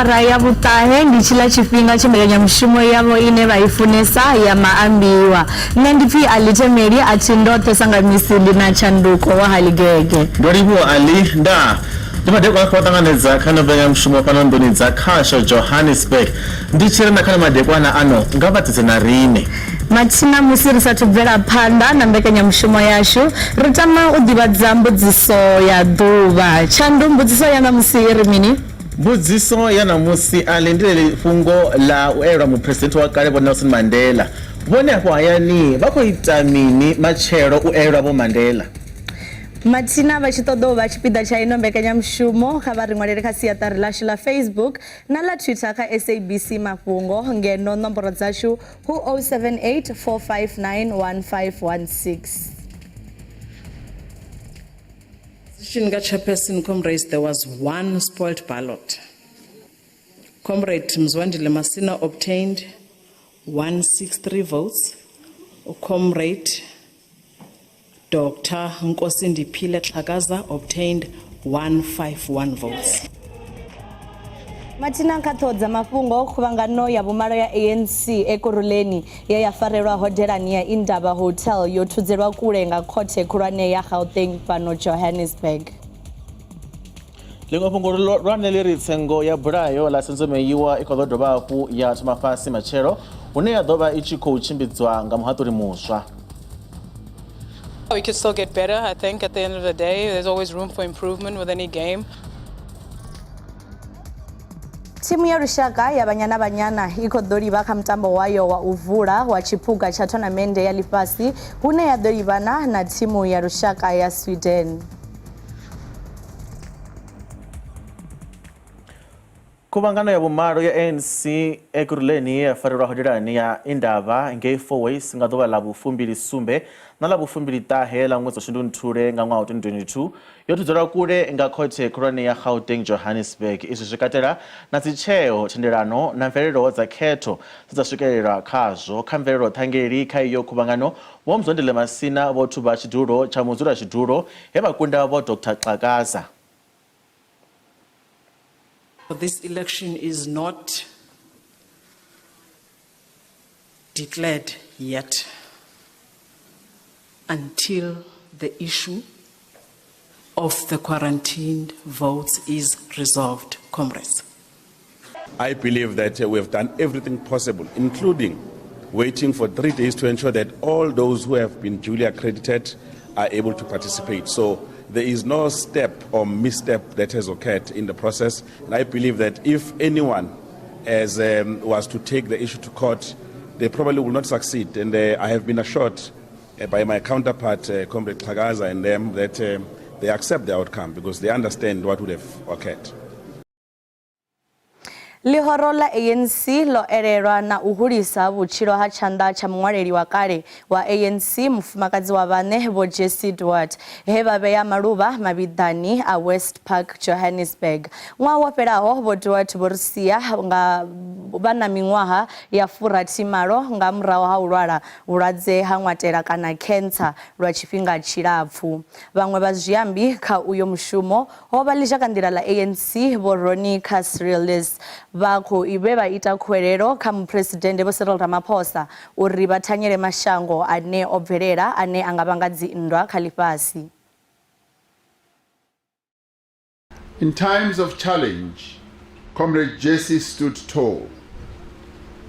awara ya vhuṱahe ndi tshiḽa tshifhinga tsha mbekanyamushumo yavho ine vha i funesa ya maambiwa. Nṋe ndi pfi Ali Themeli a thi ndoṱhe sa nga misi ndi na tshanduko wa Haligege. Ndo livhuwa Ali. Ndaa. Ndi madekwana khou ṱanganedza kha ino mbekanyamushumo fhano nḓuni dza Khasho Johannesburg. Ndi tshi ri na kha madekwana ano nga vha dzedze na riṋe. Mathina musi ri sathu bvela phanḓa na mbekanyamushumo yashu, ri tama u ḓivhadza mbudziso ya ḓuvha. Tshandu, mbudziso ya ṋamusi i ri mini? Mbudziso ya ṋamusi, A ḽi ndi ḽeḽi fhungo ḽa u elelwa muphuresidenthe wa kale Vho Nelson Mandela. Vhone afho hayani vha khou ita mini matshelo u elelwa Vho Mandela? Mathina vha tshi ṱoḓa u vha tshipiḓa tsha ino mbekanyamushumo, kha vha ri ṅwalele kha siaṱari ḽashu ḽa Facebook na ḽa Twitter kha SABC Mafhungo ngeno nomboro dzashu hu 078 459 1516. Position ka chairperson comrades there was one spoiled ballot. Comrade Mzwandile Masina obtained 163 votes. Comrade Dr. Nkosindiphile Xhakaza obtained 151 votes. Mathina kha ṱhoho dza mafhungo khuvhangano ya vhumalo ya ANC Ekurhuleni ye ya farelwa hodelani ya Indaba Hotel yo thudzelwa kule nga khothe khulwane ya Gauteng fhano Johannesburg. Ḽiṅwe fhungo lihulwane ḽi ri tsengo ya bulayo ḽa Senzo Meyiwa i khou ḓo dovha hafhu ya thoma fhasi matshelo hune ya ḓo vha i tshi khou tshimbidzwa nga muhaṱuli muswa. We could still get better, I think, at the end of the day. There's always room for improvement with any game. Thimu ya lushaka ya Banyana Banyana i khou ḓo livha kha mutambo wayo wa u vula wa tshiphuga tsha thonamennde ya ḽifhasi hune ya ḓo livhana na thimu ya lushaka ya Sweden. Khuvhangano ya vhumalo ya ANC Ekurhuleni ye ya farelwa hodelani ya Indaba ngei Fourways nga ḓuvha ḽa vhufumbili sumbe na ḽa vhufumbili ṱahe ḽa ṅwedzi wa Shundunthule nga ṅwaha wa 2022 yo thudzelwa kule nga khothe khulwane ya Gauteng Johannesburg. Izwi zwi katela na dzitsheo, thendelano na mvelelo dza khetho dze dza swikelelwa khazwo. Kha mvelelo ṱhangeli kha iyo khuvhangano, Vho Mzwandile Masina vho thuba tshidulo tsha mudzulatshidulo he vha kunda Vho Dr Xhakaza. This election is not declared yet until the issue of the quarantined votes is resolved, comrades. I believe that we have done everything possible, including waiting for 3 days to ensure that all those who have been duly accredited are able to participate. So there is no step or misstep that has occurred in the process. And I believe that if anyone as, was to take the issue to court, they probably will not succeed. And I have been assured by my counterpart, Comrade Xhakaza, and them that they accept the outcome because they understand what would have occurred. Ḽihoro ḽa ANC ḽo elelwa na u hulisa vhutshilo ha tshanḓa tsha muṅwaleli wa kale wa ANC mufumakadzi wa vhaṋe Vho Jessie Duarte he vha vhea maluvha mavhiḓani a West Park, Johannesburg. Ṅwaha wo fhelaho, Vho Duarte vho ri sia nga vha na miṅwaha ya 60 nga murahu ha u lwala vhulwadze ha ṅwatela kana khentsa lwa tshifhinga tshilapfu. Vhaṅwe vha zwiambi kha uyo mushumo Ho vha ḽizhakanḓila ḽa ANC Vho Ronnie Kasrils vha khou vhe vha ita khuwelelo kha Muphuresidennde Vho Cyril Ramaphosa uri vha thanyele mashango ane o bvelela ane a nga vhanga dzinndwa kha ḽifhasi. In times of challenge, Comrade Jessie stood tall,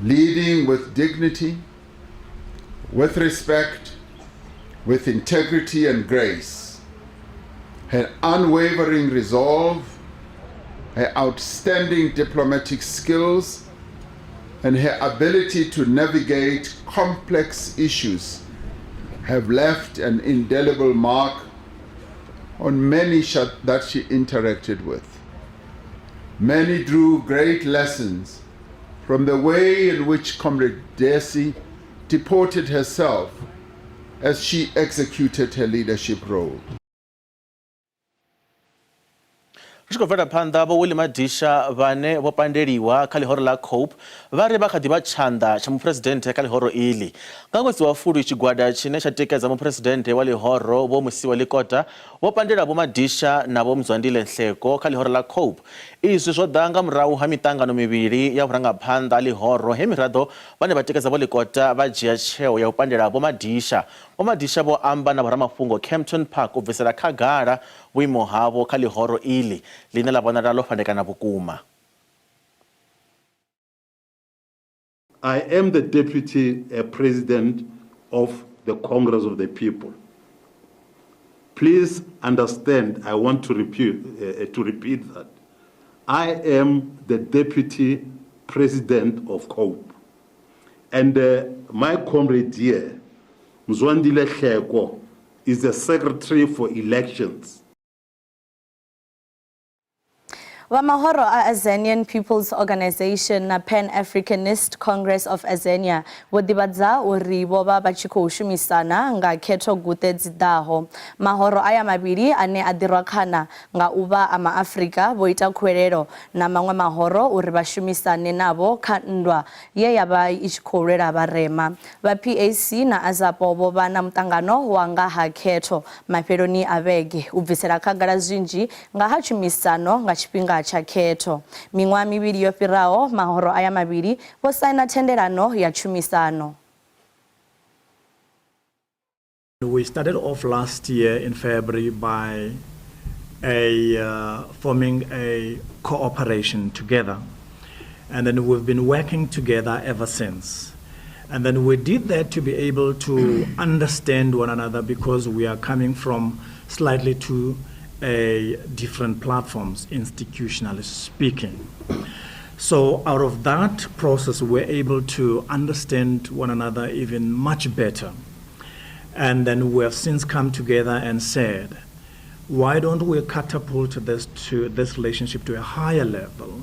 leading with dignity, with respect, with integrity and grace. Her unwavering resolve, her outstanding diplomatic skills, and her ability to navigate complex issues have left an indelible mark on many that she interacted with. Many drew great lessons from the way in which Comrade Desi deported herself as she executed her leadership role. Ri tshi khou bvela phanḓa, Vho Willie Madisha vhane vho pandeliwa kha ḽihoro ḽa Cope vha ri vha kha ḓi vha tshanḓa tsha muphuresidennde kha ḽihoro iḽi. Nga ṅwedzi wa Fulwi, tshigwada tshine tsha tikedza muphuresidennde wa ḽihoro Vho Mosiwa Lekota vho pandela Vho Madisha na Vho Mzwandile Nhleko kha ḽihoro ḽa Cope. Izwi zwo ḓa nga murahu ha miṱangano mivhili ya vhurangaphanḓa ha ḽihoro he miraḓo vhane vha tikedza Vho Lekota vha dzhia tsheo ya u pandela Vho Madisha. Vho Madisha vho amba na vhoramafhungo Kempton Park u bvisela khagala vhuimo havho kha ḽihoro iḽi ḽine ḽa vhonala ḽo fhandekana vhukuma. I am the Deputy President of the Congress of the People. Please understand, I want to repeat that. I am the Deputy President of COPE. And my comrade here, Mzwandile Hleko, is the Secretary for Elections. Vha mahoro a Azanian People's Organization na Pan Africanist Congress of Azania vho ḓivhadza uri vho vha vha tshi khou shumisana nga khetho guṱe dzi ḓaho. Mahoro aya mavhili ane a ḓirwa khana nga u vha a maAfrika vho ita khuwelelo na maṅwe mahoro uri vha shumisane navho kha nndwa ye ya vha i tshi khou lwela vharema. Vha PAC na AZAPO vho vha na muṱangano wa nga ha khetho mafheloni a vhege u bvisela khagala zwinzhi nga ha tshumisano nga tshifhinga tsha khetho. Miṅwaha mivhili yo fhiraho, mahoro aya mavhili vho saina thendelano ya tshumisano. We started off last year in February by forming a cooperation together. And then we've been working together ever since. And then we did that to be able to understand one another because we are coming from slightly two different platforms, institutionally speaking. So out of that process, we're able to understand one another even much better. And then we have since come together and said, why don't we catapult this relationship to a higher level?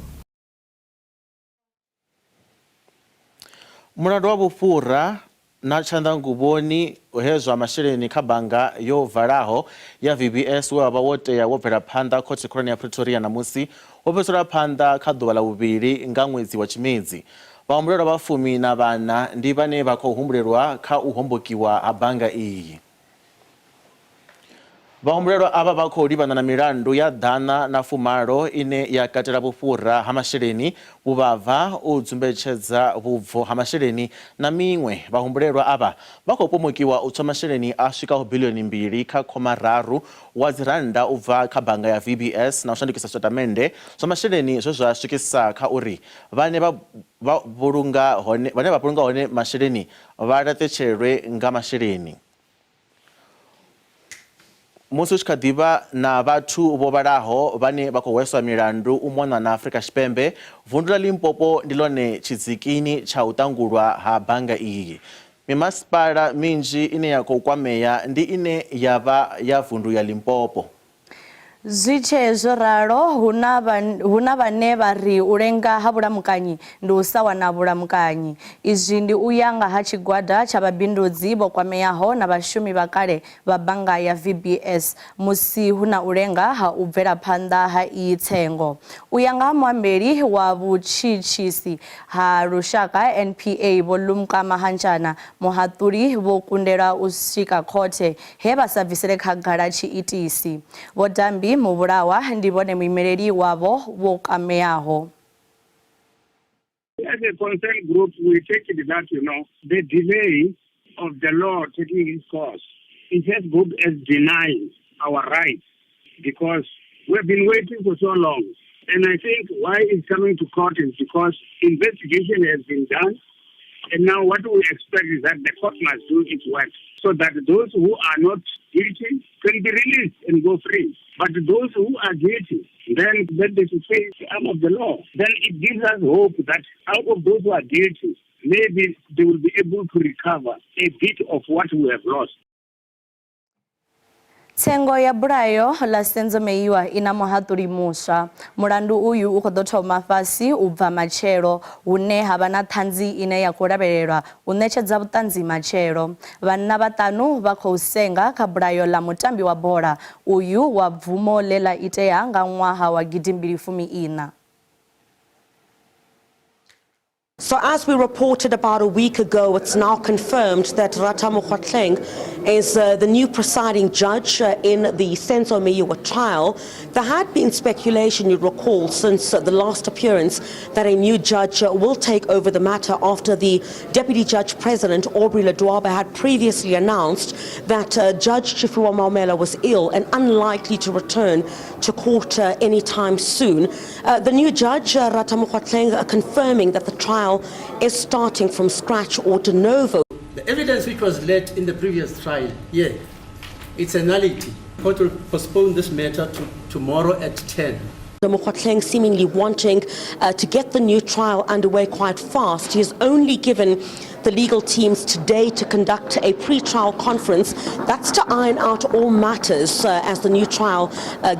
Mulandu wa vhufhura na tshanḓanguvhoni he zwa masheleni kha bannga yo valaho ya VBS we wa vha wo tea wo bvela phanḓa khothe khulwane ya Pretoria ṋamusi wo fhiriselwa phanḓa kha ḓuvha ḽa vhuvhili nga ṅwedzi wa Tshimedzi. Vhahumbulelwa vha 14 ndi vhane vha khou humbulelwa kha u hombokiwa ha bannga iyi. Vhahumbulelwa avha vha khou livhana na milandu ya 118 ine ya katela vhufhura ha masheleni, vhuvhava, u dzumbetshedza vhubvo ha masheleni na miṅwe. Vhahumbulelwa avha vha khou pomokiwa u tswa masheleni a swikaho biḽioni mbili kha khoma raru wa dzi rannda u bva kha bannga ya VBS na u shandukisa zwitatamennde zwa masheleni zwe zwa swikisa kha uri vhane vha vhulunga hone masheleni vha laṱetshelwe nga masheleni. Musi hu tshi kha ḓi vha na vhathu vho vhalaho vhane vha khou hweswa milandu u mona na Afrika Tshipembe, vundu ḽa Limpopo ndi ḽone tshidzikini tsha u ṱangulwa ha bannga iyi. Mimasipala minzhi ine ya khou kwamea ndi ine ya vha ya vundu ya Limpopo. Zwi tshee zwo ralo, hu na vhane vha ri u lenga ha vhulamukanyi ndi u sa wana vhulamukanyi. Izwi ndi u ya nga ha tshigwada tsha vhabindudzi vho kwameaho na vhashumi vha kale vha bannga ya VBS musi hu na u lenga ha u bvela phanḓa ha iyi tsengo. U ya nga ha muambeli wa vhutshitshisi ha lushaka NPA Vho Lumka Mahanjana, muhaṱuli vho kundelwa u swika khothe he vha sa bvisele khagala tshiitisi. Vho Dambi Muvhulawa ndi vhone muimeleli wavho vho kwameaho. As a concerned group, we take it that, you know, the delay of the law taking its course is as good as denying our rights, because we've been waiting for so long. And I think why it's coming to court is because investigation has been done. And now what we expect is that the court must do its work so that those who are not guilty can be released and go free. But those who are guilty, then they should face the arm of the law. Then it gives us hope that out of those who are guilty, maybe they will be able to recover a bit of what we have lost. Tsengo ya bulayo ḽa Senzo Meyiwa ina muhaṱuli muswa. Mulandu uyu u khou ḓo thoma fhasi u bva matshelo hune ha vha na ṱhanzi ine ya khou lavhelelwa u ṋetshedza vhuṱanzi matshelo. Vhanna vhaṱanu vha khou senga kha bulayo ḽa mutambi wa bola uyu wa bvumo ḽe ḽa itea nga ṅwaha wa 2014. So as we reported about a week ago, it's now confirmed that Ratha Mokgoatlheng is the new presiding judge in the Senzo Meyiwa trial. There had been speculation, you recall, since the last appearance that a new judge will take over the matter after the Deputy Judge President, Aubrey Ledwaba, had previously announced that Judge Tshifhiwa Maumela was ill and unlikely to return to court anytime soon. The new judge, Ratha Mokgoatlheng, confirming that the trial is starting from scratch or de novo. The evidence which was led in the previous trial, yeah, it's a nullity. Court will postpone this matter to tomorrow at 10. Mokgoatlheng seemingly wanting to get the new trial underway quite fast. He has only given the legal teams today to conduct a pre-trial conference. That's to iron out all matters as the new trial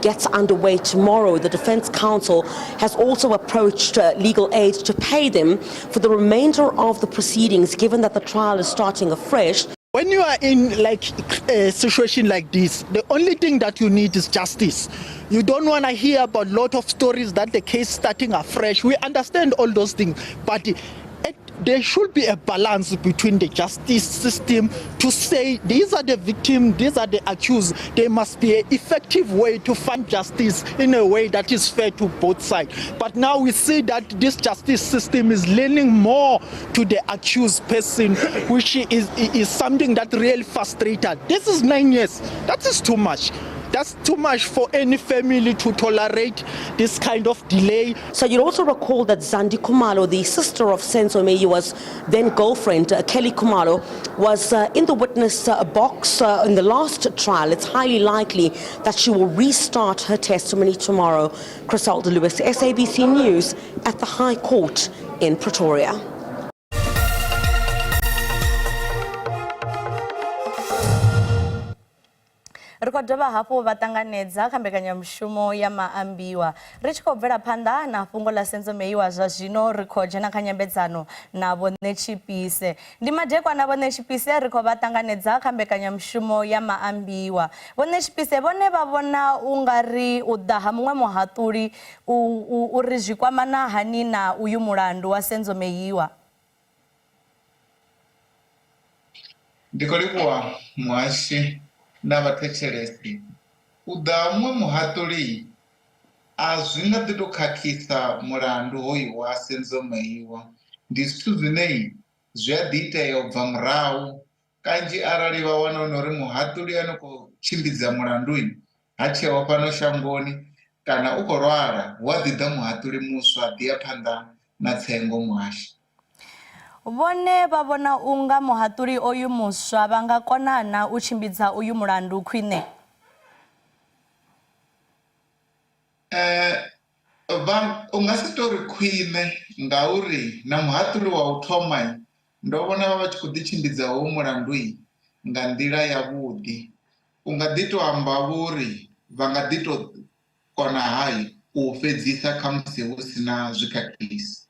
gets underway tomorrow. The defense counsel has also approached legal aid to pay them for the remainder of the proceedings, given that the trial is starting afresh. When you are in like a situation like this, the only thing that you need is justice. You don't want to hear about a lot of stories that the case starting afresh. We understand all those things, but there should be a balance between the justice system to say these are the victims, these are the accused. There must be an effective way to find justice in a way that is fair to both sides. But now we see that this justice system is leaning more to the accused person, which is something that really frustrated. This is 9 years. That is too much. That's too much for any family to tolerate this kind of delay. So you'll also recall that Zandi Khumalo, the sister of Senzo Meyiwa's then girlfriend, Kelly Khumalo, was in the witness box in the last trial. It's highly likely that she will restart her testimony tomorrow. Chriselda Lewis, SABC News, at the High Court in Pretoria. Ri khou dovha hafhu vha ṱanganedza kha mbekanyamushumo ya maambiwa. Ri tshi khou bvela phanḓa na fhungo ḽa Senzo Meyiwa zwa zwino, ri khou dzhena kha nyambedzano na Vho Ṋetshipise. Ndi madekwana Vho Ṋetshipise, ri khou vha ṱanganedza kha mbekanyamushumo ya maambiwa. Vho Ṋetshipise vhone vha vhona u nga ri u ḓa ha muṅwe muhaṱuli uri zwi kwamana hani na uyu mulandu wa Senzo Meyiwa? Ndi khou livhuwa muhashi na vhathetshelesi. U ḓa muṅwe muhaṱuli a zwi nga ḓi tou khakhisa mulandu hoyu wa Senzo Meyiwa. Ndi zwithu zwine zwi a ḓi itea u bva murahu. Kanzhi arali vha wana uri muhaṱuli a no khou tshimbidza mulandu ha tsheho fhano shangoni kana u khou lwala, hu a ḓi ḓa muhaṱuli muswa ḓi ya phanḓa na tsengo muhashi. Vhone vha vhona unga muhaṱuli oyu muswa vha nga kona na u tshimbidza uyu mulandu khwine? U nga si tori khwine ngauri na muhaṱuli wa u thoma ndo vhona vha tshi khou ḓi tshimbidza hoyu mulandu nga nḓila yavhuḓi. U nga ḓi to amba uri vha nga ḓi to kona hai u fhedzisa khamusi hu si na zwikhakhisi.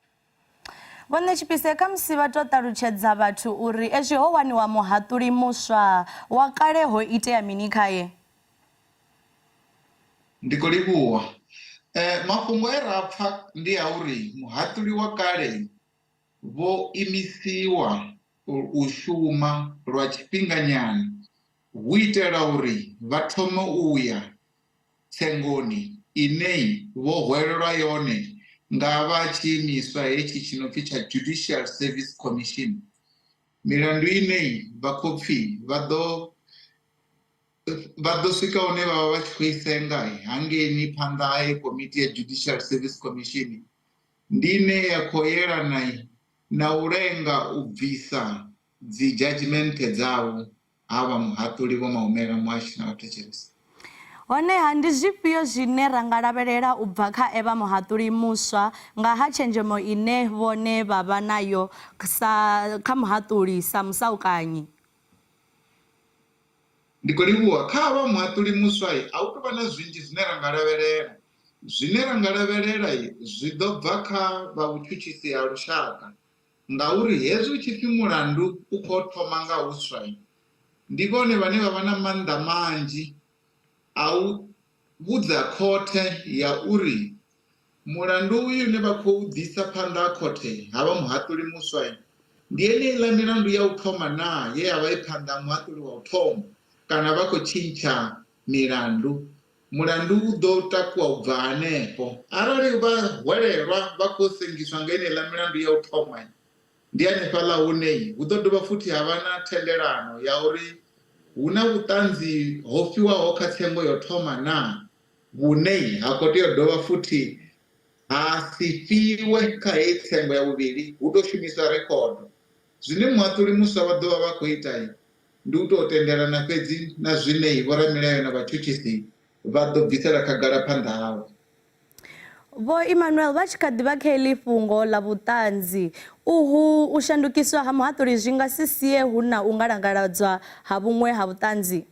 Vho Ṋetshipise, khamusi vha to ṱalutshedza vhathu uri ezwi ho waniwa muhaṱuli muswa wa kale ho itea mini khaye? Ndi khou livhuwa. Mafhungo e ra pfa ndi a uri muhaṱuli wa kale vho imisiwa u shuma lwa tshifhinganyana hu itela uri vha thome u ya tsengoni ine vho hwelelwa yone nga vha tshiimiswa hetshi tshi no pfi tsha Judicial Service Commission. Milandu ine vha khou pfi vha ḓo swika hune vha vha vha tshi khou i senga hangeini phanḓa ha komiti ya Judicial Service Commission, ndi ine ya khou yelana na u lenga u bvisa dzi judgment dzavho havha muhaṱuli Vho Maumela muhashi na vhathetshelesi. Honeha ndi zwifhio zwine ra nga lavhelela u bva kha evha muhaṱuli muswa nga ha tshenzhemo ine vhone vha vha nayo sa kha muhaṱuli sa musaukanyi? Ndi khou livhuwa. Kha avha muhaṱuli muswa a hu tou vha na zwinzhi zwine ra nga lavhelela. Zwine ra nga lavhelela zwi ḓo bva kha vha vhutshutshisi ha lushaka, ngauri hezwi hu tshi pfi mulandu u khou thoma nga huswa, ndi vhone vhane vha vha na maanḓa manzhi a u vhudza khothe ya uri Mulandu uyu une vha khou ḓisa phanḓa ha khothe ha vha muhaṱuli muswa ndi yeneiḽa milandu ya u thoma naa ye ya vha i phanḓa ha muhaṱuli wa u thoma kana vha khou tshintsha milandu. Mulandu u ḓo takuwa u bva hanefho. Arali vhahwelelwa vha khou sengiswa nga yeneiḽa milandu ya u thoma, ndi hanefhaḽa hune hu ḓo dovha futhi ha vha na thendelano ya uri hu na vhuṱanzi ho fhiwaho kha tsengo ya u thoma naa vhune ha khou tea u dovha futhi ha si fhiwe kha heyi tsengo ya vhuvhili, hu tou shumiswa rekhodo. Zwine muhaṱuli muswa vha ḓo vha vha khou ita ndi u tou tendelana fhedzi na zwine vhoramilayo na vhatshutshisi vha ḓo bvisela khagala phanḓa hawe. Vho Emmanuel vha tshi kha ḓi vha kha heḽi fhungo ḽa vhuṱanzi, uhu u shandukiswa ha muhaṱuli zwi nga si sie hu na u ngalangaladzwa ha vhuṅwe ha vhuṱanzi.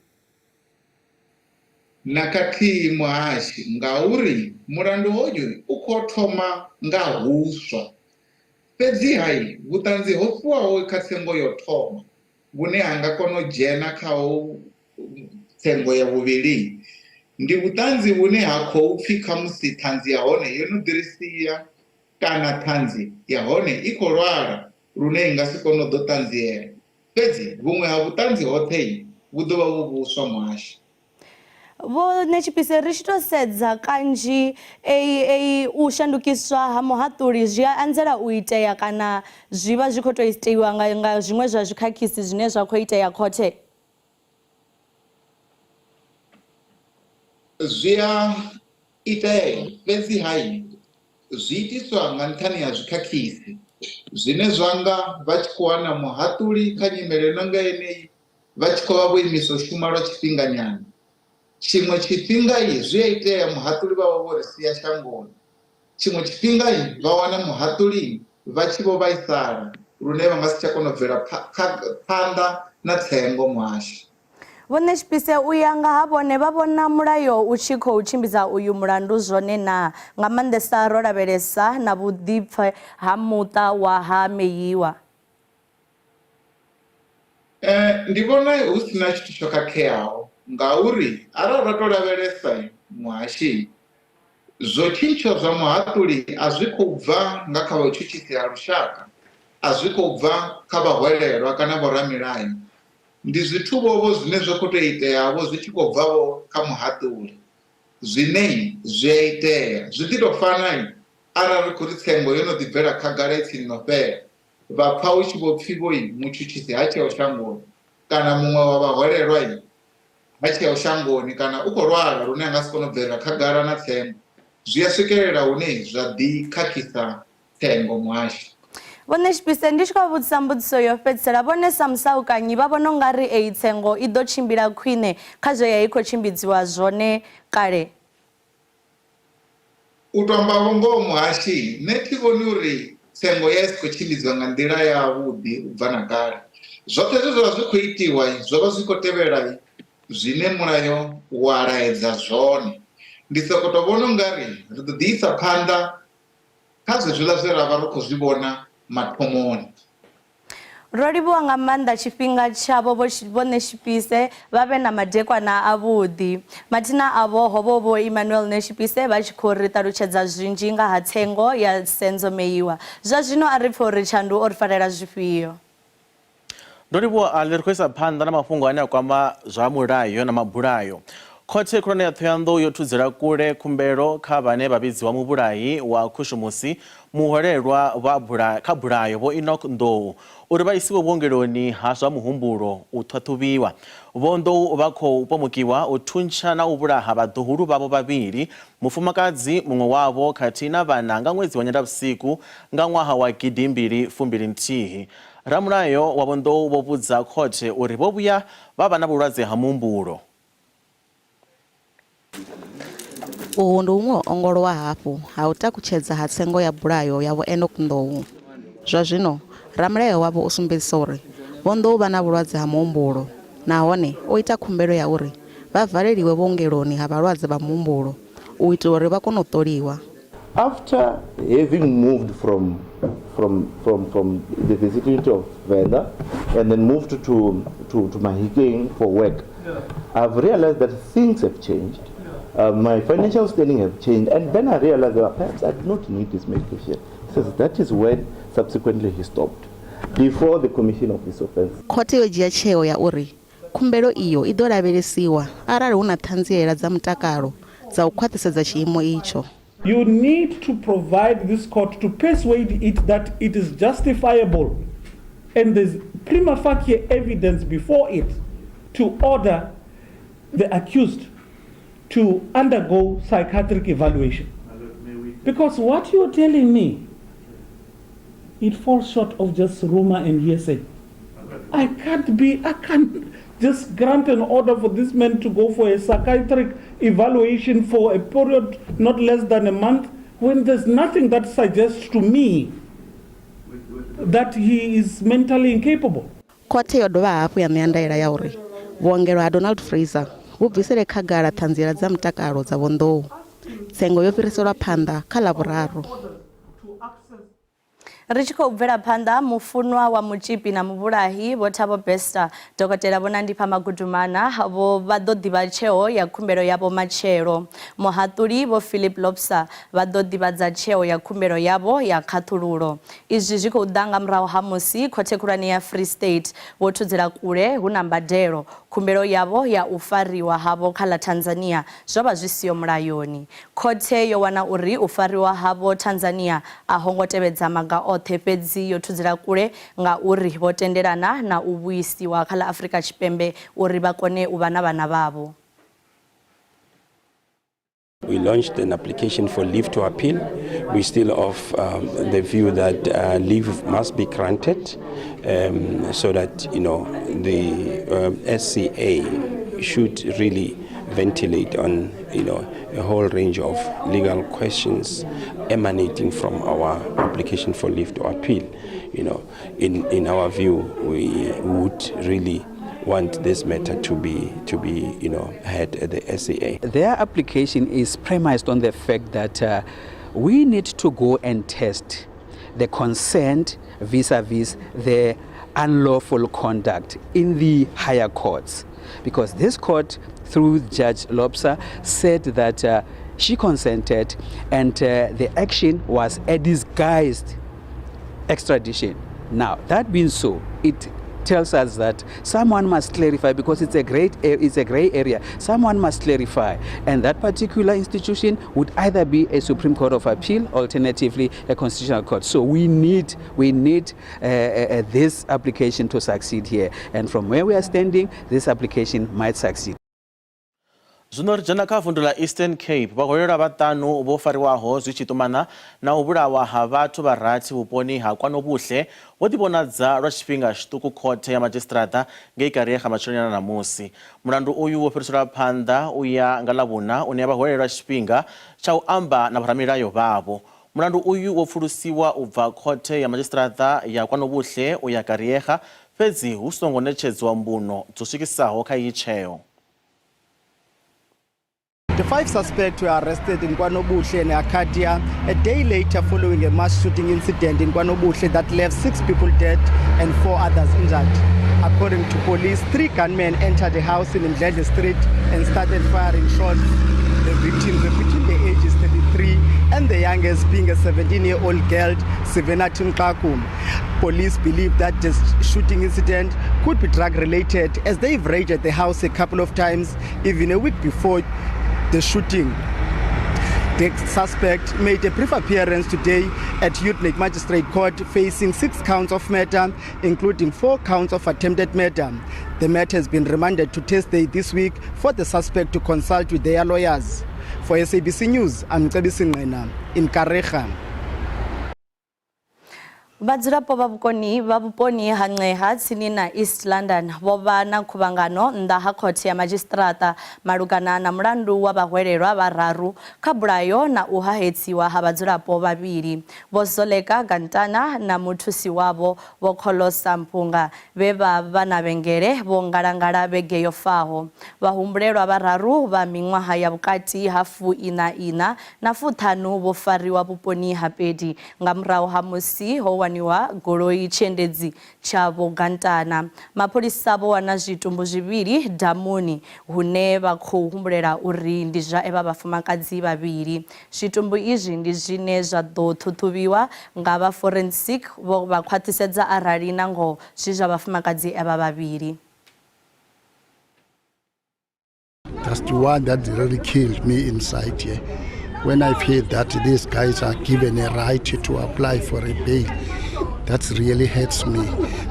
Na khathihi, muhashi, ngauri mulandu hoyu u khou thoma nga huswa. Fhedzi-ha, vhuṱanzi ho fhiwaho kha tsengo ya u thoma vhune ha nga kona u dzhena kha tsengo ya vhuvhili, ndi vhuṱanzi vhune ha khou pfi khamusi ṱhanzi ya hone yo no ḓi ri sia kana ṱhanzi ya hone i khou lwala lune i nga si kone u ḓo ṱanziela. Fhedzi vhuṅwe ha vhuṱanzi hoṱhe vhu ḓo vha vhu vhuswa, muhashi. Vho Ṋetshipise, ri tshi tou sedza kanzhi ei u shandukiswa ha muhaṱuli zwi a anzela u itea kana zwi vha zwi khou tou itiwa nga, nga zwiṅwe zwa zwikhakhisi zwine zwa khou itea khothe? Zwi a itea, fhedzi hai, zwi itiswa nga nṱhani ha zwikhakhisi zwine zwa nga vha tshi khou wana muhaṱuli kha nyimele i no nga yeneyi vha tshi khou vha vho imiswa u shuma lwa tshifhinganyana. Tshiṅwe tshifhinga zwi a itea muhaṱuli vha vha vho ri sia shangoni. Tshiṅwe tshifhinga vha wana muhaṱuli vha tshi vho vhaisala lune vha nga si tsha kona u bvela phanḓa na tsengo muhasho. Vho Ṋetshipise u ya nga ha vhone vha vhona mulayo u tshi khou tshimbidza uyu mulandu zwone naa, nga maanḓesa ro lavhelesa na vhuḓipfe ha muṱa wa ha Meyiwa? Ndi vhona hu si na tshithu tsho khakheaho ngauri arali ra tou lavhelesa muhashi zwo tshintsho zwa muhaṱuli a zwi khou bva nga kha vhatshutshisi ha lushaka, a zwi khou bva kha vhahwelelwa kana vhoramilayo. Ndi zwithu vhovho zwine zwa khou tou iteavho zwi tshi khou bvavho kha muhaṱuli zwine zwi a itea. Zwi ḓi tou fana arali ri khou ri tsengo yo no ḓi bvela khagala i tsini no fhela vha pfa hu tshi vho pfi vhoi mutshutshisi ha tsheho shangoni kana muṅwe wa vhahwelelwa ha tsheho shangoni kana u khou lwala lune a nga si kone u bvelela khagala na tsengo, zwi a swikelela hune zwa ḓi khakhisa tsengo. Muhashi. Vho Ṋetshipise, ndi tshi khou vhudzisa mbudziso yo fhedzisela, vhone sa musaukanyi vha vhona u nga ri eyi tsengo i ḓo tshimbila khwine kha zwe ya i khou tshimbidziwa zwone kale? U tou amba vhungoho muhashi, nṋe thi vhoni uri tsengo ya i si khou tshimbidzwa nga nḓila yavhuḓi u bva na kale. Zwoṱhe zwe zwa vha zwi khou itiwa zwo vha zwi khou tevhela zwine mulayo wa laedza zwone. Ndi sokou tou vhona u nga ri ri ḓo ḓi isa phanḓa kha zwezwiḽa zwe ra vha ri khou zwi vhona mathomoni. Ro livhuwa nga maanḓa tshifhinga tshavho Vho Ṋetshipise vha vhe na madekwana avhuḓi. Mathina avho ho vho Vho Emmanuel Ṋetshipise vha tshi khou ri ṱalutshedza zwinzhi nga ha tsengo ya Senzo Meyiwa. Zwa zwino a ri pfe uri Tshandu o ri farela zwifhio. Ndo livhuwa Ali, ri khou isa phanḓa na mafhungo ane a kwama zwa mulayo na mabulayo. Khothe khulwane ya Thohoyandou yo thudzela kule khumbelo kha vhane vha vhidziwa muvhulahi wa Khushumusi Muhwelelwa vha bula, kha bulayo Vho Enoch Ndou uri vha isiwe vhuongeloni ha zwa muhumbulo u ṱhaṱhuvhiwa. Vho Ndou vha khou pomokiwa u thuntsha na u vhulaha vhaḓuhulu vhavho vhavhili, mufumakadzi muṅwe wavho khathihi na vhana nga ṅwedzi wa Nyendavhusiku nga ṅwaha wa gidimbili fumbili nthihi. Ramulayo wa Vho Ndou vho vhudza khothe uri vho vhuya vha vha na vhulwadze ha muhumbulo. Uhu ndi huṅwe u ongolowa hafhu ha u takutshedza ha tsengo ya bulayo ya Vho Enoch Ndou. Zwa zwino, ramulayo wavho o sumbedzisa uri Vho Ndou vha na vhulwadze ha muhumbulo nahone o ita khumbelo ya uri vha valeliwe vhuongeloni ha vhalwadze vha muhumbulo u itela uri vha kone u ṱoliwa. After having moved from, from, from, from the vicinity of Venda and then moved to, to, to Mahikeng for work, yeah. I've realized that things have changed. Yeah. My financial standing have changed. And then I realized that perhaps I do not need this medication. He says that is when subsequently he stopped, before the commission of this offense. Khothe yo dzhia tsheo ya uri khumbelo iyo i ḓo lavhelesiwa arali hu na ṱhanziela dza mutakalo dza u khwaṱhisedza tshiimo itsho. You need to provide this court to persuade it that it is justifiable and there's prima facie evidence before it to order the accused to undergo psychiatric evaluation. Because what you're telling me, it falls short of just rumor and hearsay. I can't be, I can't just grant an order for this man to go for a psychiatric evaluation for a period not less than a month when there's nothing that suggests to me that he is mentally incapable. Khothe yo dovha hafhu ya ṋea ndaela ya uri vhuongelo ha Donald Fraser vhu bvisele khagala ṱhanziela dza mutakalo dza Vho Ndou. Tsengo yo fhiriselwa phanḓa kha Ḽavhuraru. Ri tshi khou bvela phanḓa, mufunwa wa mutzhipi na muvhulahi Vho Thabo Bester, Dokotela Vho Nandipha Magudumana vho vha ḓo ḓivha tsheo ya khumbelo yavho matshelo. Muhaṱuli Vho Philip Lopsa vha ḓo ḓivhadza tsheo ya khumbelo yavho ya khaṱhululo. Izwi zwi khou ḓa nga murahu ha musi Khothe Khulwane ya Free State vho thudzela kule hu na mbadelo khumbelo yavho ya u fariwa havho kha ḽa Tanzania zwo vha zwi siho mulayoni. Khothe yo wana uri u fariwa havho Tanzania a ho ngo tevhedza maga oṱhe fhedzi yo thudzela kule nga uri vho tendelana na u vhuisiwa kha ḽa Afrika Tshipembe uri vha kone u vha na vhana vhavho. We launched an application for leave to appeal. We're still of the view that leave must be granted so that the SCA should really ventilate on a whole range of legal questions emanating from our application for leave to appeal. In our view, we would really want this matter to be heard at the SCA. Their application is premised on the fact that we need to go and test the consent vis-a-vis the unlawful conduct in the higher courts, because this court, through Judge Lopsa, said that she consented and the action was a disguised extradition. Now, that being so, it tells us that someone must clarify, because it's a gray area. Someone must clarify, and that particular institution would either be a Supreme Court of Appeal, alternatively a Constitutional Court. So we need this application to succeed here, and from where we are standing, this application might succeed. Zwino ri dzhena kha vundu ḽa Eastern Cape. Vhahwelelwa vhaṱanu vho fariwaho zwi tshi ṱumana na u vhulawa ha vhathu vha rathi vhuponi ha KwaNobuhle vho ḓivhonadza lwa tshifhinga tshiṱuku khothe ya madzhisiṱiraṱa ngei Kariega matsheloni a ṋamusi. Mulandu uyu wo fhiriselwa phanḓa u ya nga Ḽavhuṋa u ṋea vhahwelelwa tshifhinga tsha u amba na vhoramilayo vhavho. Mulandu uyu wo pfulusiwa u bva khothe ya madzhisiṱiraṱa ya KwaNobuhle u ya Kariega, fhedzi hu songo ṋetshedzwa mbuno dzo swikisaho kha iyi tsheo. The 5 suspects were arrested in KwaNobuhle and Arcadia a day later following a mass shooting incident in KwaNobuhle that left 6 people dead and 4 others injured. According to police, 3 gunmen entered a house in Mdledle Street and started firing shots. The victims were between the ages 33 and the youngest being a 17-year-old girl, Savannah Timkaku. Police believe that this shooting incident could be drug-related, as they've raided the house a couple of times, even a week before the shooting. The suspect made a brief appearance today at Uitenhage Magistrate Court, facing 6 counts of murder, including 4 counts of attempted murder. The matter has been remanded to Thursday this week for the suspect to consult with their lawyers. For SABC News, I'm Mcebisi Ngqina in Kariega. Vhadzulapo vha vhuponi ha Nqeha tsini na East London vho vha na khuvhangano nnḓa ha khothe ya madzhisiṱiraṱa malugana na mulandu wa vhahwelelwa vhararu kha bulayo na u hahetsiwa ha vhadzulapo vhavhili. Vho Zoleka Gantana na muthusi wavho Vho Kholosa Mpunga vhe vha vha na vhengele vho ngalangala vhege yo faho. Vhahumbulelwa vhararu vha miṅwaha ya vhukati ha 44 na 50 vho fariwa vhuponi ha Pedi nga murahu ha musi ho waniwa goloi tshiendedzi tsha Vho Gantana. Mapholisa vho wana zwitumbu zwivhili damuni hune vha khou humbulela uri ndi zwa evha vhafumakadzi vhavhili. Zwitumbu izwi ndi zwine zwa ḓo ṱhuṱhuvhiwa nga vha forensic vho vha khwaṱhisedza arali na ngoho zwi zwa vhafumakadzi evha vhavhili. That's the one that really killed me inside here. When I've heard that these guys are given a right to apply for a bail, that really hurts me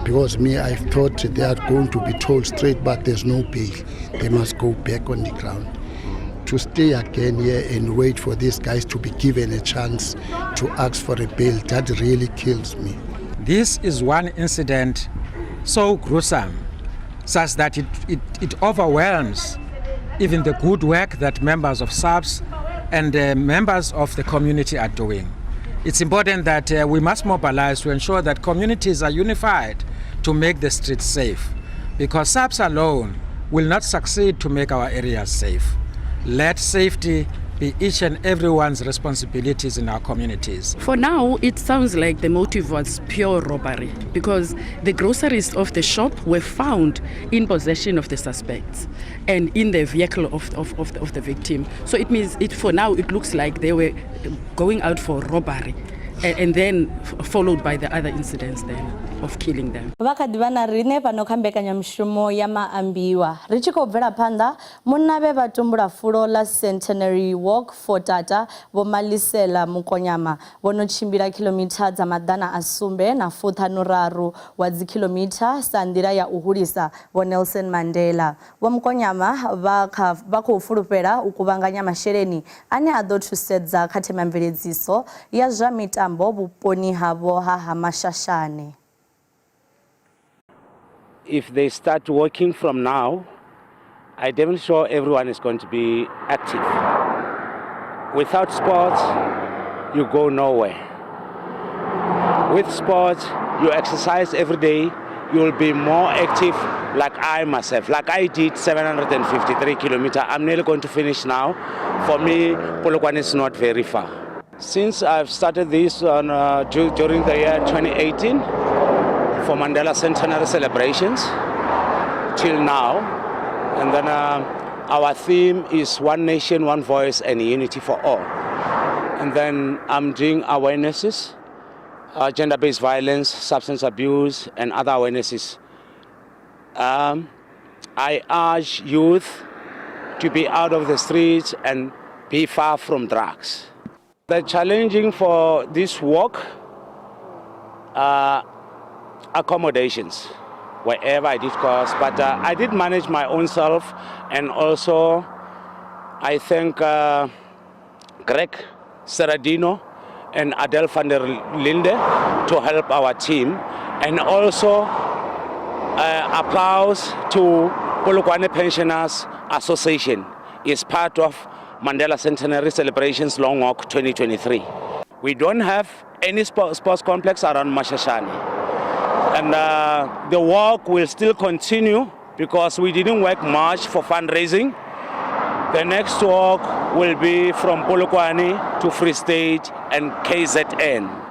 because me, I thought they are going to be told straight, but there's no bail. They must go back on the ground. To stay again here and wait for these guys to be given a chance to ask for a bail, that really kills me. This is one incident so gruesome such that it, it, it overwhelms even the good work that members of SAPS and uh, members of the community are doing. It's important that uh, we must mobilize to ensure that communities are unified to make the streets safe because SAPS alone will not succeed to make our areas safe. Let safety be each and everyone's responsibilities in our communities. For now, it sounds like the motive was pure robbery because the groceries of the shop were found in possession of the suspects and in the vehicle of, of, of, the, of the victim. So it means it for now it looks like they were going out for robbery and, and then followed by the other incidents then of killing them. Vha kha ḓi vha na riṋe fhano kha mbekanyamushumo ya maambiwa ri tshi khou bvela phanḓa munna vhe vha tumbula fulo ḽa Centenary Walk for Tata Vho Malisela Mukonyama vho no tshimbila khilomitha dza maḓana a sumbe na fuṱhanu-raru wa dzikhilomitha sa nḓila ya u hulisa Vho Nelson Mandela. Vho Mukonyama vha kha vha khou fulufhela u kuvhanganya masheleni ane a ḓo thusedza kha themamveledziso ya zwa mitambo vhuponi havho ha Ha-Mashashane. If they start working from now, I damn sure everyone is going to be active. Without sports, you go nowhere. With sports, you exercise every day, you will be more active like I myself. Like I did 753 kilometer. I'm nearly going to finish now. For me, Polokwane is not very far. Since I've started this on, uh, during the year 2018 for Mandela Centenary celebrations till now, and then uh, our theme is One Nation, One Voice, and Unity for All. And then I'm doing awarenesses, uh, gender-based violence, substance abuse, and other awarenesses. Um, I urge youth to be out of the streets and be far from drugs. The challenging for this work are accommodations wherever I did course, but uh, I did manage my own self and also I thank uh, Greg Serradino and Adele van der Linde to help our team and also uh, applause to Polokwane Pensioners Association is part of Mandela Centenary Celebrations Long Walk 2023. We don't have any sports complex around Mashashane. And uh, the walk will still continue because we didn't work much for fundraising. The next walk will be from Polokwane to Free State and KZN.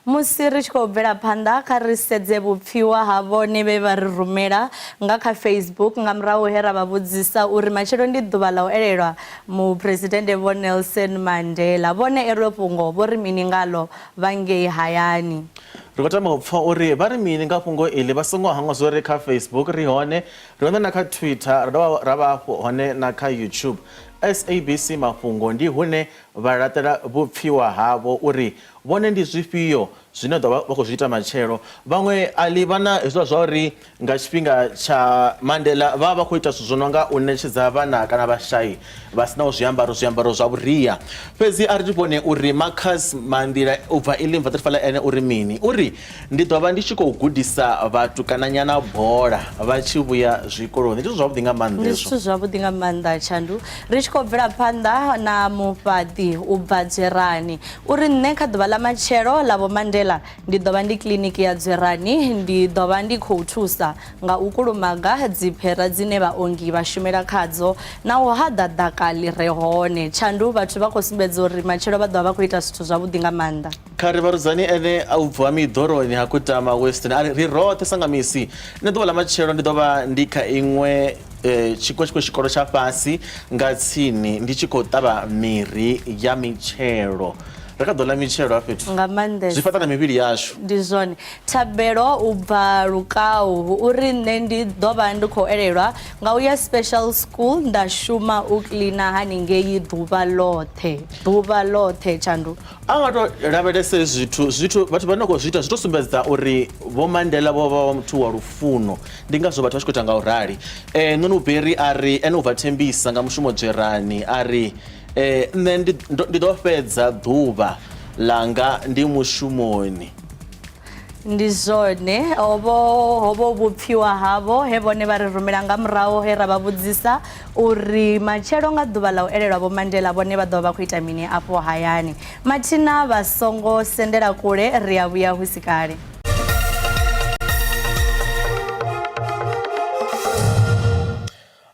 Musi ri tshi khou bvela phanḓa kha ri sedze vhupfiwa ha vhone vhe vha ri rumela nga kha Facebook nga murahu he ra vha vhudzisa uri matshelo ndi ḓuvha ḽa u elelwa muphuresidennde Vho Nelson Mandela. Vhone elo fhungo vho ri mini ngalo vha ngei hayani. Ri khou tama u pfa uri vha ri mini nga fhungo iḽi. Vha songo hangwa zwa uri kha Facebook ri hone, ri hone na kha Twitter, ra dovha ra vha hafhu hone na kha YouTube. SABC Mafhungo ndi hune vha laṱela vhupfiwa havho uri Vhone ndi zwifhio zwine ḓo vha vha khou zwi ita matshelo? Vhaṅwe a ḽi vha na hezwiḽa zwa uri nga tshifhinga tsha Mandela vha vha vha khou ita zwithu zwo no nga u ṋetshedza vhana kana vhashai vha si naho zwiambaro zwiambaro zwa vhuria. Fhedzi a ri vhone uri Marcus Manḓila u bva Elim Waterfall ene uri mini. U ri, Ndi ḓo vha ndi tshi khou gudisa vhatukananyana bola vha tshi vhuya zwikoloni. Ndi zwithu zwavhuḓi nga maanḓa Ndi hezwo. zwithu zwavhuḓi nga maanḓa Tshandu. Ri tshi khou bvela phanḓa na mufhaṱi u bva Dzwerani. U ri, Nṋe kha ḓuvha ḽa matshelo ḽa Vho Mandela ndi ḓo vha ndi kiḽiniki ya Dzwerani. Ndi ḓo vha ndi khou thusa nga u kulumaga dziphera dzine vhaongi vha shumela khadzo na u haḓa ḓaka ḽi re hone. Tshandu, vhathu vha khou sumbedza uri matshelo vha ḓo vha vha khou ita zwithu zwavhuḓi nga maanḓa. Kha ri vharudzani ene a u bva miḓoroni ha Kutama Western a ri ri roṱhe sa nga misi nṋe ḓuvha ḽa matshelo ndi ḓo vha ndi kha iṅwe tshiṅwe tshiṅwe tshikolo tsha fhasi nga tsini ndi tshi khou ṱavha miri ya mitshelo. Ri kha ḓo ḽa mitshelo ha fhethu. Nga maanḓesa. Zwi fhaṱa na mivhili yashu. Ndi zwone. Thabelo u bva Lukau uri nṋe ndi ḓo vha ndi khou elelwa nga u ya special school nda shuma u kiḽina haningei ḓuvha ḽoṱhe. Ḓuvha ḽoṱhe Tshandu. A nga to lavhelese zwithu zwithu vhathu vhane vha khou zwi ita zwi to sumbedza uri Vho Mandela vho vha vha muthu wa lufuno ndi ngazwo vhathu vha tshi khou ita nga u rali. Nunu Berry a ri ene u bva Thembisa nga mushumo Dzwerani a ri nṋe ndi ndi ḓo fhedza ḓuvha ḽanga ndi mushumoni. Ndi zwone hovho hovho vhupfiwa havho he vhone vha ri rumela nga murahu he ra vha vhudzisa uri matshelo nga ḓuvha ḽa u elelwa Vho Mandela vhone vha ḓo vha vha khou ita mini afho hayani. Mathina vha songo sendela kule ri a vhuya hu si kale.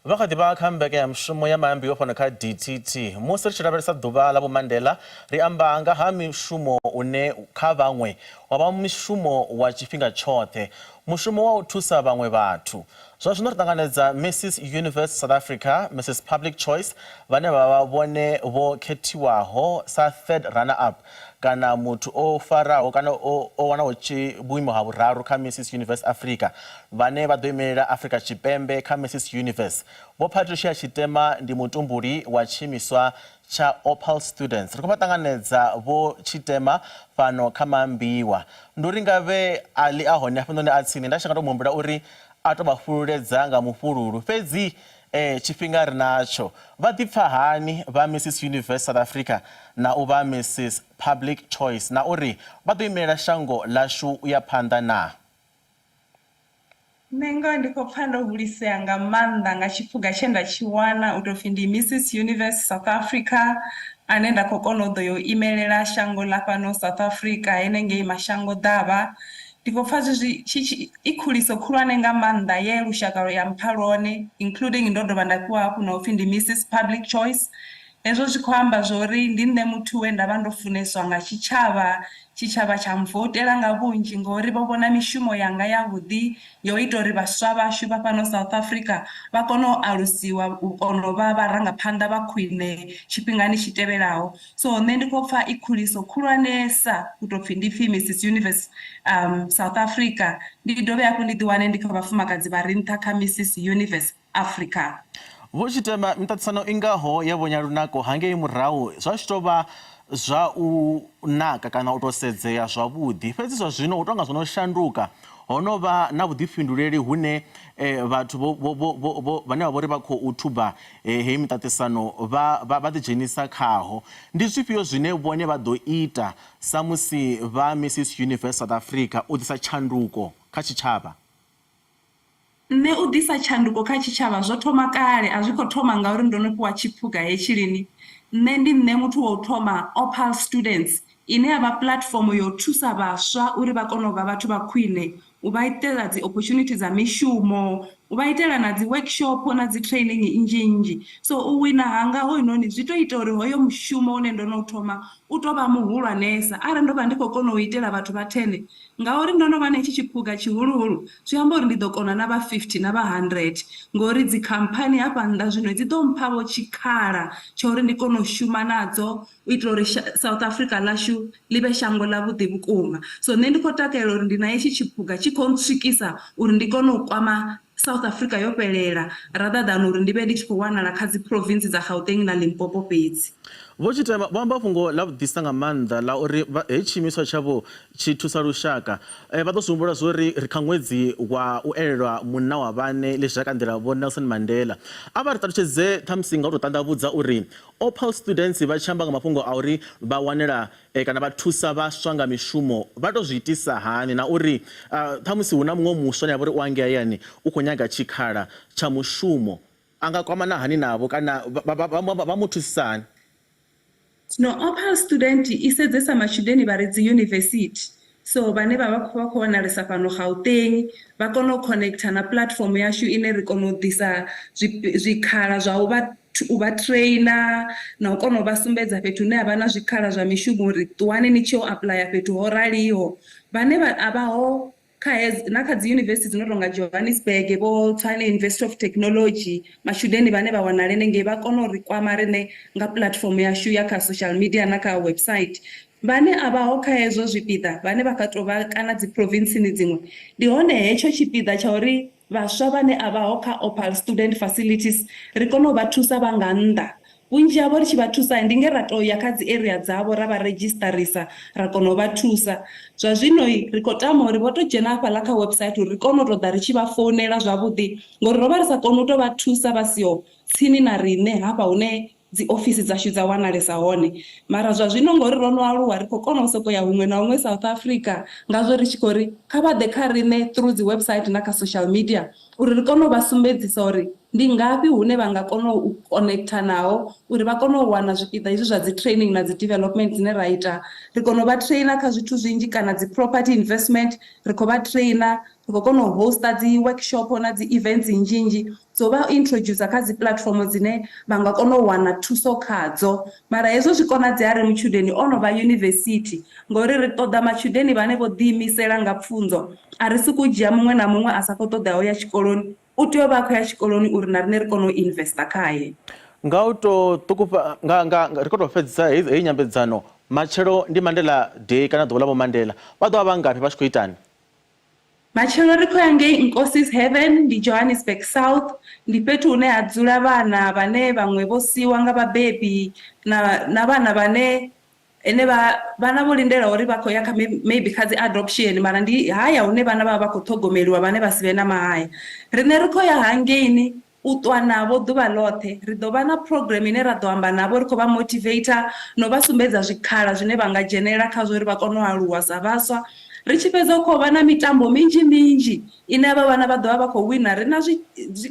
Vha kha ḓi vha kha mbekanyamushumo ya maambiwa fhano kha DTT. Musi ri tshi lavhelesa ḓuvha ḽa Vho Mandela, ri amba nga ha mishumo une kha vhaṅwe wa vha mishumo wa tshifhinga tshoṱhe, mushumo wa u thusa vhaṅwe vhathu. Zwa zwino ri ṱanganedza Missus Universe South Africa, Missus Public Choice vhane vha vha vhone vho khethiwaho sa third runner-up kana muthu o faraho kana o wanaho vhuimo ha vhuraru kha Missus Universe Africa vhane vha ḓo imelela Afrika Tshipembe kha Missus Universe. Vho Patricia Tshitema ndi mutumbuli wa tshiimiswa tsha Opal Students. Ri khou vha ṱanganedza Vho Tshitema fhano kha Maambiwa. Ndi uri ngavhe Ali a hone hafhanoni a tsini nda tshi nga tou mu humbela uri a tou vha fhululedza nga mufhululu. Fhedzi tshifhinga ri natsho. Vha ḓipfa hani vha Missus Universe South Africa na u vha Missus Public Choice na uri vha ḓo imelela shango ḽashu u ya phanḓa naa? Nṋe ngoho ndi khou pfa ndo hulisea nga maanḓa nga tshiphuga tshe nda tshi wana u tou pfi ndi Missus Universe South Africa ane nda khou kona u ḓo yo imelela shango ḽa fhano South Africa henengei mashango ḓavha. Ndi khou pfa zwi zwi i khuliso khulwane nga maanḓa ye lushaka lwa ya mpha lwone including ndo dovha nda fhiwa hafhu na u pfi ndi Missus Public Choice. Hezwo zwi khou amba zwo ri ndi nṋe muthu we nda vha ndo funeswa nga tshitshavha, tshitshavha tsha mvoutela nga vhunzhi ngori vho vhona mishumo yanga yavhuḓi yo ita uri vhaswa vhashu vha fhano South Africa vha kone u alusiwa u kona u vha vharangaphanḓa vha khwine tshifhingani tshi tevhelaho. So nṋe ndi khou pfa i khuliso khulwanesa u tou pfi ndi pfi Missus Universe South Africa, ndi dovhe hafhu ndi ḓiwane ndi kha vhafumakadzi vha re nṱha kha Missus Universe Africa. Vho Tshitema, miṱaṱisano i ngaho ya vhonyalunako hangei murahu zwa tshi tou vha zwa u naka kana u tou sedzea zwavhuḓi, fhedzi zwa zwino hu tou nga zwo no shanduka, ho no vha na vhuḓifhinduleli hune vhathu vhane vha vho ri vha khou thuba heyi miṱaṱisano vha vha ḓidzhenisa khaho. Ndi zwifhio zwine vhone vha ḓo ita sa musi vha Missus Universe South Africa u ḓisa tshanduko kha tshitshavha? Nṋe u ḓisa tshanduko kha tshitshavha zwo thoma kale, a zwi khou thoma ngauri ndo no fhiwa tshiphuga hetshi lini. Nṋe ndi nṋe muthu wa u thoma Opal Students, ine ya vha puḽatifomo ya u thusa vhaswa uri vha kone u vha vhathu vha khwine, u vha itela dzi opportunity dza mishumo, u vha itela na dzi workshop na dzi training nnzhi nnzhi. So u wina hanga hoyunoni zwi tou ita uri hoyo mushumo une ndo no u thoma u tou vha muhulwanesa. Arali ndo vha ndi khou kona u itela vhathu vha 10, Ngauri ndo no vha na hetshi tshiphuga tshihuluhulu, zwi amba uri ndi ḓo kona na vha 50 na vha 100, ngauri dzikhamphani hafha nnḓa zwino dzi ḓo mpha-vho tshikhala tsha uri ndi kone u shuma nadzo u itela uri South Africa ḽashu ḽi vhe shango ḽavhuḓi vhukuma. So nṋe ndi khou takalela uri ndi na hetshi tshiphuga tshi khou ntswikisa uri ndi kone u kwama South Africa yo fhelela rather than uri ndi vhe ndi tshi khou wanala kha dzi province dza Gauteng na Limpopo fhedzi. Vho Tshitema vho amba fhungo ḽavhuḓisa nga maanḓa ḽa uri hetshi tshiimiswa tshavho tshi thusa lushaka. Vha ḓo zwi humbula zwa uri ri kha ṅwedzi wa u elelwa munna wa vhaṋe ḽizhakanḓila Vho Nelson Mandela. A vha ri ṱalutshedze ṱhamusi nga u tou ṱanḓavhudza uri Opal Students vha tshi amba nga mafhungo a uri vha wanela kana vha thusa vhaswa nga mishumo vha tou zwi itisa hani na uri ṱhamusi hu na muṅwe muswa ane a vha uri u hangei hayani u khou nyaga tshikhala tsha mushumo a nga kwamana hani navho kana vha mu thusisa hani? Zwino Opal Student i sedzesa matshudeni vha re dzi yunivesithi so vhane vha vha vha khou wanalesa fhano Gauteng vha kona u connector na platform yashu ine ri kona u ḓisa zwikhala zwa u vha. u vha trainer na u kona u vha sumbedza fhethu hune ha vha na zwikhala zwa mishumo uri ṱuwani ni tshi yo apuḽaya fhethu ho raliho. Vhane vha a vhaho kha na kha dzi yunivesithi dzi no tonga Johannesburg, vho Tshwane University of Technology, matshudeni vhane vha wanala henengei vha kona u ri kwama riṋe nga puḽatifomo yashu ya kha social media na kha website. Vhane a vhaho kha hezwo zwipiḓa vhane vha kha tou vha kana dzi province-ni dziṅwe, ndi hone hetsho tshipiḓa tsha uri vhaswa vhane a vhaho kha Opal Student Facilities ri kone u vha thusa vha nga nnḓa. Vhunzhi havho ri tshi vha thusa ndi nge ra tou ya kha dzi area dzavho ra vha redzhisiṱarisa ra kona u vha thusa. Zwa zwino ri khou tama uri vho tou dzhena hafhaḽa kha website uri ri kone u tou ḓa ri tshi vha founela zwavhuḓi ngori ro vha ri sa koni u tou vha thusa vha siho tsini na riṋe hafha hune dzi ofisi dzashu dza wanalesa hone. Mara zwa zwino ngori ro no aluwa ri khou kona u sokou ya huṅwe na huṅwe South Africa, ngazwo ri tshi khou ri kha vha ḓe kha riṋe through dzi website na kha social media uri ri kone u vha sumbedzisa uri ndi ngafhi hune vha nga kona u connecta naho uri vha kone u wana zwipiḓa hezwi zwa dzi training na dzi development dzine ra ita. Ri kona u vha trainer kha zwithu zwinzhi kana dzi property investment ri khou vha trainer, ri khou kona u hosta dzi workshop na dzi events nnzhi nnzhi dzo vha introducer kha dzi platform dzine vha nga kona u wana thuso khadzo. Mara hezwo zwi konadzea arali mutshudeni o no vha yunivesithi ngori ri ṱoḓa matshudeni vhane vho ḓiimisela nga pfunzo. A ri sokou dzhia muṅwe na muṅwe a sa khou ṱoḓaho ya tshikoloni, u tea u vha a khou ya tshikoloni uri na riṋe ri kone u investor khaye. Nga u tou ṱukufha nga nga ri khou tou fhedzisa heyi nyambedzano, matshelo ndi Mandela Day kana ḓuvha ḽa Vho Mandela, vha ḓo vha vha ngafhi vha tshi khou itani? Matshelo ri khou ya ngei Nkosi's Haven, ndi Johannesburg South, ndi fhethu hune ha dzula vhana vhane vhaṅwe vho siwa nga vhabebi na na vhana vhane ene vha vhana vho lindela uri vha khou ya kha maybe kha dzi adoption mara ndi haya hune vhana vha vha khou ṱhogomeliwa vhane vha si vhe na mahaya. Riṋe ri khou ya hangeini u ṱwa navho ḓuvha ḽoṱhe. Ri ḓo vha na program ine ra ḓo amba navho ri khou vha motivator no vha sumbedza zwikhala zwine vha nga dzhenelela khazwo uri vha kone u aluwa sa vhaswa. Ri tshi fhedza hu khou vha na mitambo minzhi minzhi ine havha vhana vha ḓo vha vha khou wina. Ri na zwi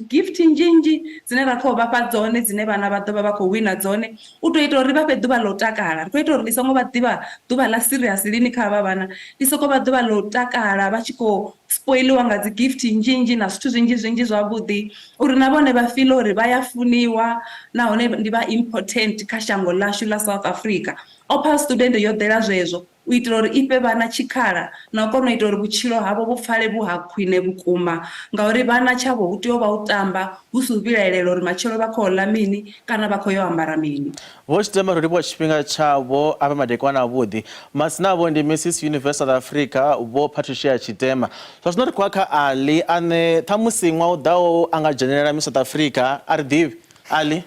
gift nnzhi nnzhi dzine ra khou vha fha dzone dzine vhana vha ḓo vha vha khou wina dzone u tou ita uri vha fhe ḓuvha ḽa u takala. Ri khou ita uri ḽi songo vha ḓivha ḓuvha ḽa serious lini kha havha vhana, ḽi sokou vha ḓuvha ḽa u takala vha tshi khou spoiliwa nga dzi gift nnzhi nnzhi na zwithu zwinzhi zwinzhi zwavhuḓi uri na vhone vha feel uri vha ya funiwa nahone ndi vha important kha shango ḽashu ḽa South Africa. Opal Student yo ḓela zwezwo u itela uri i fhe vhana tshikhala na u kona u ita uri vhutshilo havho vhu pfale vhu ha khwine vhukuma ngauri vhana tshavho hu tea u vha u tamba hu si u vhilaelela uri matshelo vha khou ḽa mini kana vha khou yo ambara mini. Vho Tshitema ro livhuwa tshifhinga tshavho a vhe madekwana avhuḓi. Madzina avho ndi Mrs Universe South Africa Vho Patricia Tshitema. Zwa zwino ri khou ya kha Ali ane ṱhamusi ṅwaha u ḓaho a nga dzhenelela Miss South Africa a ri ḓivhi. Ali.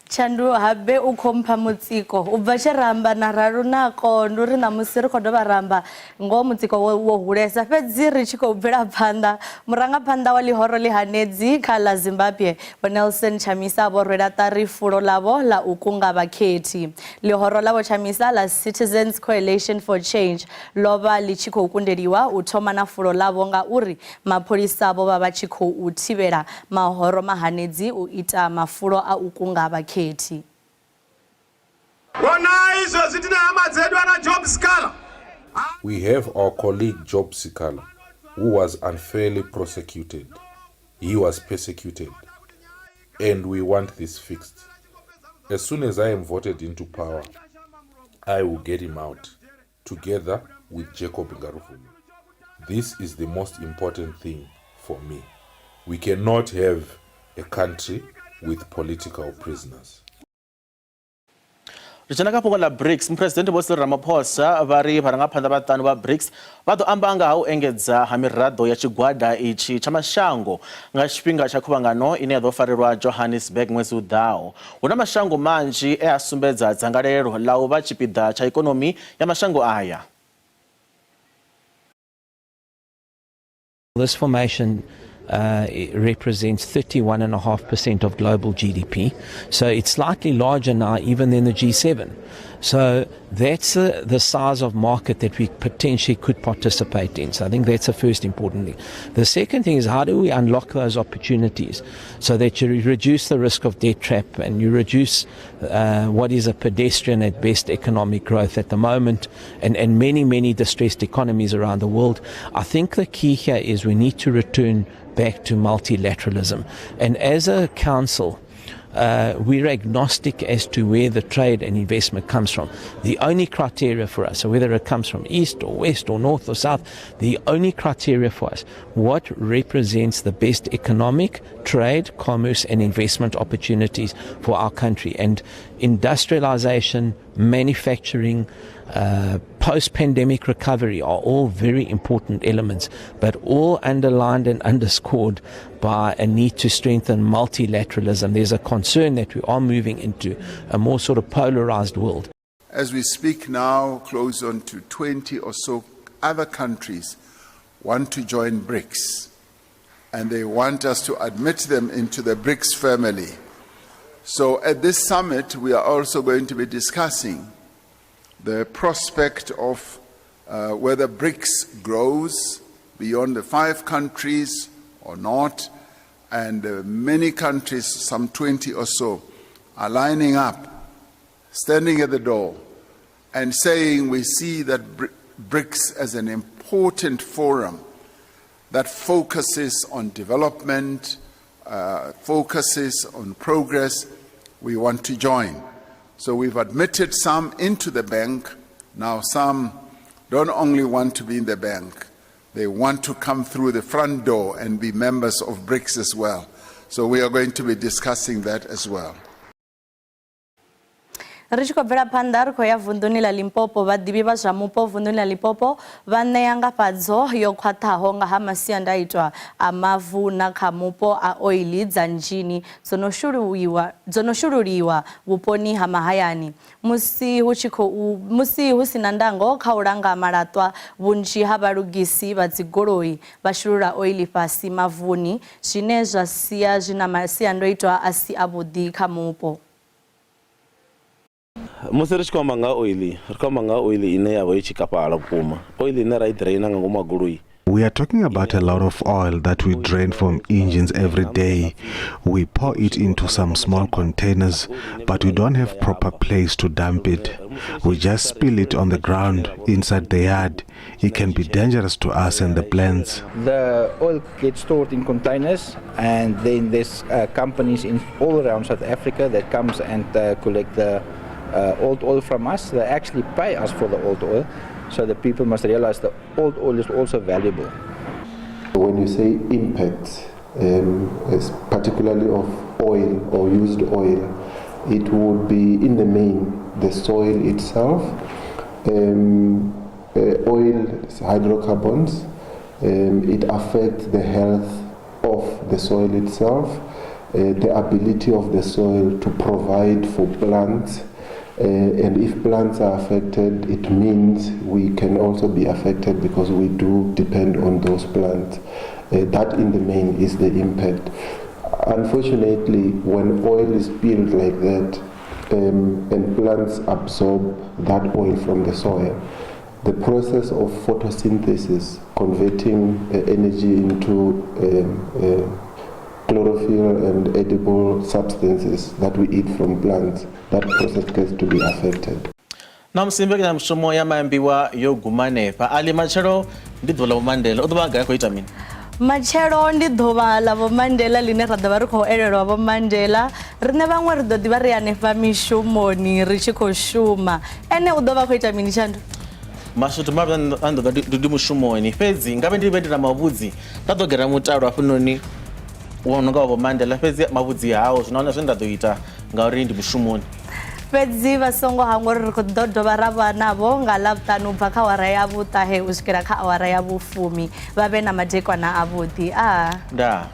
Tshandu habe u khou mpha mutsiko u bva tshe ra amba na Ralunako ndi uri ṋamusi ri khou dovha ra amba ngoho mutsiko wo hulesa fhedzi ri tshi khou bvela phanḓa. Murangaphanḓa wa ḽihoro ḽihanedzi kha ḽa Zimbabwe Vho Nelson Chamisa vho rwela ṱari fulo ḽavho ḽa u kunga vhakhethi. Ḽihoro ḽa Vho Chamisa ḽa Citizens Coalition for Change ḽo vha ḽi tshi khou kundeliwa u thoma na fulo ḽavho ngauri mapholisa vho vha vha tshi khou thivhela mahoro mahanedzi u ita mafulo a u kunga vhakhethi. We have our colleague Job Sikhala, who was unfairly prosecuted. He was persecuted. And we want this fixed. As soon as I am voted into power, I will get him out, together with Jacob Ngarivhume. This is the most important thing for me. We cannot have a country with political prisoners. Ri dzhena kha fhungo ḽa BRICS. Muphuresidennde Vho Cyril Ramaphosa vha ri vharangaphanḓa vhaṱanu vha BRICS vha ḓo amba nga ha u engedza ha miraḓo ya tshigwada itshi tsha mashango nga tshifhinga tsha khuvhangano ine ya ḓo farelwa Johannesburg ṅwedzi u ḓaho. Hu na mashango manzhi e a sumbedza dzangalelo ḽa u vha tshipiḓa tsha ikonomi ya mashango aya. This formation represents 31.5% of global GDP. So it's slightly larger now even than the G7. So that's the size of market that we potentially could participate in. So I think that's the first important thing. The second thing is, how do we unlock those opportunities so that you reduce the risk of debt trap and you reduce what is a pedestrian at best economic growth at the moment and many, many distressed economies around the world. I think the key here is we need to return back to multilateralism. And as a council, We're agnostic as to where the trade and investment comes from. The only criteria for us, so whether it comes from east or west or north or south, the only criteria for us, what represents the best economic, trade, commerce and investment opportunities for our country. And industrialization, manufacturing, post-pandemic recovery are all very important elements, but all underlined and underscored by a need to strengthen multilateralism. There's a concern that we are moving into a more sort of polarized world. As we speak now, close on to 20 or so other countries want to join BRICS, and they want us to admit them into the BRICS family. So at this summit, we are also going to be discussing the prospect of whether BRICS grows beyond the 5 countries or not, and many countries, some 20 or so, are lining up, standing at the door, and saying we see that BRICS as an important forum that focuses on development, focuses on progress. We want to join. So we've admitted some into the bank. Now some don't only want to be in the bank, they want to come through the front door and be members of BRICS as well. So we are going to be discussing that as well. Ri tshi khou bvela phanḓa ri khou ya vunḓuni ḽa Limpopo. Vhaḓivhi vha zwa mupo vunḓuni ḽa Limpopo vha ṋea ngafhadzo yo khwaṱhaho nga ha masiandaitwa a mavu na kha mupo a oiḽi dza nzhini dzo no shululiwa vhuponi ha mahayani. Musi hu tshi khou musi hu si na ndango kha u langa malaṱwa, vhunzhi ha vhalugisi vha dzigoloi vha shulula oiḽi fhasi mavuni, zwine zwa sia zwi na masiandoitwa a si avhuḓi kha mupo. Musi ri tshi khou amba nga oiḽi, ri khou amba nga oiḽi ine ya vha yo tshikafhala vhukuma, oiḽi ine ra i draina nga ngomu ha goloi. We are talking about a lot of oil that we drain from engines every day. We pour it into some small containers, but we don't have proper place to dump it. We just spill it on the ground inside the yard. It can be dangerous to us and the plants. The oil gets stored in containers, and then there's companies in all around South Africa that comes and collect the old oil from us. They actually pay us for the old oil. So the people must realize the old oil is also valuable. When you say impact, particularly of oil or used oil, it would be in the main the soil itself, oil, hydrocarbons, it affects the health of the soil itself, the ability of the soil to provide for plants. And if plants are affected, it means we can also be affected because we do depend on those plants. That in the main is the impact. Unfortunately, when oil is spilled like that, and plants absorb that oil from the soil, the process of photosynthesis, converting energy into chlorophyll and edible substances that we eat from plants, that process gets to be affected. Na musi mbekanyamushumo ya maambiwa yo guma hanefha, Ali, matshelo ndi ḓuvha ḽa Vho Mandela, u ḓo vha gai, khou ita mini? Matshelo ndi ḓuvha ḽa Vho Mandela ḽine ra ḓo vha ri khou elelwa Vho Mandela. Riṋe vhaṅwe ri ḓo ḓi vha ri hanefha mishumoni ri tshi khou shuma. Ene u ḓo vha khou ita mini, Tshandu? Mashudu mavhi a ndo ḓa ndi mushumoni, fhedzi ngavhe ndi vhe ndi na mavhudzi nda ḓo gera mutalo hafhanoni wo no nga wa Vho Mandela, fhedzi mavhudzi hao zwino ahuna zwine nda ḓo ita ngauri ndi mushumoni. Fhedzi vha songo hangwa uri ri khou ḓo dovha ra vha navho nga Ḽavhuṱanu u bva kha awara ya vhuṱahe u swikela kha awara ya vhufumi. Vha vhe na madekwana avhuḓi. A Ndaa.